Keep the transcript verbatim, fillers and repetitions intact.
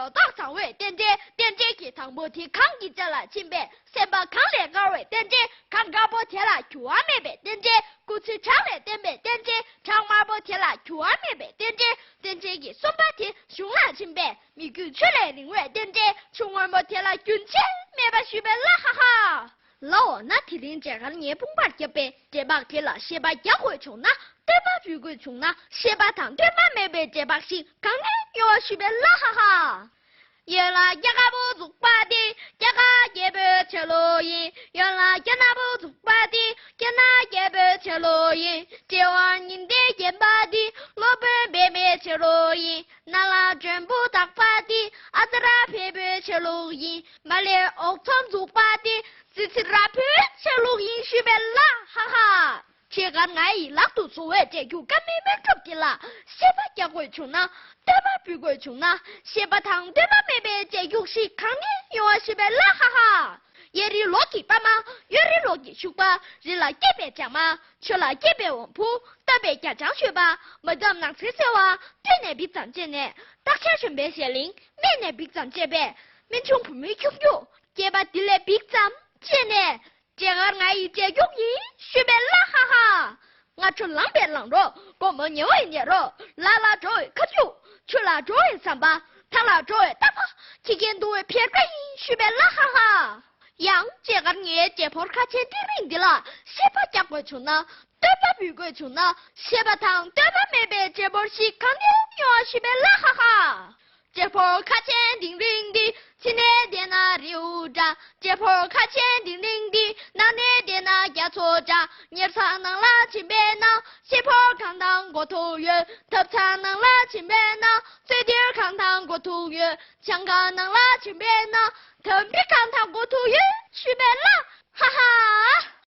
ལོ་ཏོག་བཟང་བའི་རྟེན་འབྲེལ། རྟེན་འབྲེལ་གྱི་དང་པོ་དེ་གངས་ཀྱི་ལྗོངས་ལ་ཕྱིན་པས། སེམས་པ་གངས་ལས་དཀར་བའི་རྟེན་འབྲེལ། གངས་དཀར་པོ་དེ་ལ་འགྱུར་བ་མེད་པའི་རྟེན་འབྲེལ། སྐུ་ཚེ་བྱང་ལས་བརྟན་པའི་རྟེན་འབྲེལ། གངས་དམར་པོ་དེ་ལ་འགྱུར་བ་མེད་པའི་རྟེན་འབྲེལ། རྟེན་འབྲེལ་གྱི་གསུམ་པ་དེ་གཞུང་ལ་ཕྱིན་པས། མི་འགྱུར་ཆོས་ལས་རིང་བའི་རྟེན་འབྲེལ། ཆུ་སྔོན་པོ་དེ་ལ་རྒྱུན་ཆད་མེད་པ་ཞུས་པས་ལ། ཧ་ཧ། ལའོ་ན། དེ་རིང་མཇལ་ཁར་ངས་དཔུང་པར་བརྒྱབ་པའི་འབྲས་སྤགས་དེ་ལ་བཤད་པ་རྒྱག་དགོས་བྱུང་ན། བསྟོད་པ་འབུལ་དགོས་བྱུང་ན། བཤད་པ་དང་བསྟོད་པ་མེད་པའི་འབྲས་སྤགས་ཤིག་གང་ནས་ཡོང་བ་ཞུས་པས་ལ། ཧ་ཧ། ཡོད་ལ་རྒྱ་དཀར་པོ་འཛུགས་པ་དེ་རྒྱ་དཀར་རྒྱལ་པོའི་ཆ་ལུགས་ཡིན། ཡོད་ལ་རྒྱ་ནག་པོ་འཛུགས་པ་དེ་རྒྱ་ནག་རྒྱལ་པོའི་ཆ་ལུགས་ཡིན། དཔྲལ་བར་ཉི་ཟླས་བརྒྱན་པ་དེ་སློབ་དཔོན་པདྨའི་ཆ་ལུགས་ཡིན། ནང་ལ་མགྲོན་པོ་དག་པ་དེ་ཨ་ཙ་ར་བལ་པོའི་ཆ་ལུགས་ཡིན། མ་ལས་ཨོག་ཚོམ་འཛུགས་པ་དེ་ཙི་ཙི་ར་ཕོའི་ཆ་ལུགས་ཡིན་ཞུས་པས་ལ། ཧ་ཧ། ཁྱེད་ཀར་ང་ཡི་ལག་ཏུ་བཟུང་བའི་འབྲས་རྒྱུག་ཀ་མེད་མེད་གྲུབ་འདི་ལ་བཤད་པ་རྒྱག་དགོས་བྱུང་ན། བསྟོད་པ་འབུལ་དགོས་བྱུང་ན། བཤད་པ་དང་བསྟོད་པ་མེད་པའི་འབྲས་རྒྱུག་ཞིག་གང་ནས་ཡོང་བ་ཞུས་པས་ལ། ཧ་ཧ། གཡས་རིའི་ལོགས་ཀྱི་པདྨ། གཡོན་རིའི་ལོགས་ཀྱི་ཤུག་པ། རི་ལ་སྐྱེས་པའི་བྱང་མ། ཆུ་ལ་སྐྱེས་པའི་འོམ་བུ། བསྟོད་པའི་རྒྱ་ལྕང་ཞུས་པ། མ་འདམ་ནགས་ཚལ་སེར་བ། བསྟོད་ནས་འབིགས་ཙམ་བྱས་ནས། སྟག་ཤར་གཞོན་པའི་ཞལ་གླིང་། སྨད་ནས་འབིགས་ཙམ་བྱས་པས། སྨན་ཆུང་བུ་མོའི་ཁྱུག་ཁྱུག་སྐྱེས་པ་འདི་ལས་འབིགས་ཙམ་བྱས་ནས། འབྲས་དཀར་ང་ཡི་འབྲས་རྒྱུག་ཡིན་ཞུས་པས་ལ། ཧ་ཧ། སྔ་དྲོ་ལངས་པའི་ལངས་རོགས། དགོང་མོ་ཉལ་བའི་ཉལ་རོགས། ལ་ལ་འགྲོ་བའི་ཁ་རྒྱུག་ཆུ་ལ་འགྲོ་བའི་ཟམ་པ། ཐང་ལ་འགྲོ་བའི་རྟ་ཕོ། ཁྱི་རྒན་འདུ་བའི་ཕེར་ཀ་ཡིན་ཞུས་པས་ལ། ཧ་ཧ། ཡང་འབྲས་དཀར་ངའི་འབྲས་ཕོར་ཁ་ཆེན་ཏིང་རིང་འདི་ལ་བཤད་པ་རྒྱག་དགོས་བྱུང་ན། བསྟོད་པ་འབུལ་དགོས་བྱུང་ན། བཤད་པ་དང་བསྟོད་པ་མེད་པའི་འབྲས་ཕོར་ཞིག་གང་ནས་ཡོང་བ་ཞུས་པས་ལ། ཧ་ཧ། འབྲས་ཕོར་ཁ་ཆེན་ཏིང་རིང་འདི། ཕྱི་ནས་བལྟས་ན་རི་བོ་འདྲ། འབྲས་ཕོར་ཁ་ཆེན་ཏིང་རིང་འདི། ནང་ནས་བལྟས་ན་རྒྱ་མཚོ་འདྲ། ཉེར་ཚང་ནང་ལ་ཕྱིན་པས་ན། ཤེལ་ཕོར་གང་དང་མགོ་ཐུག་ཡོད། ཐབ་ཚང་ནང་ལ་ཕྱིན་པས་ན། ཚོད་ལྡིར་གང་དང་མགོ་ཐུག་ཡོད། ཆང་ཁང་ནང་ལ་ཕྱིན་པས་ན། དམ་བི་གང་དང་མགོ་ཐུག་ཡོད་ཞུས་པས་ལ། ཧ་ཧ།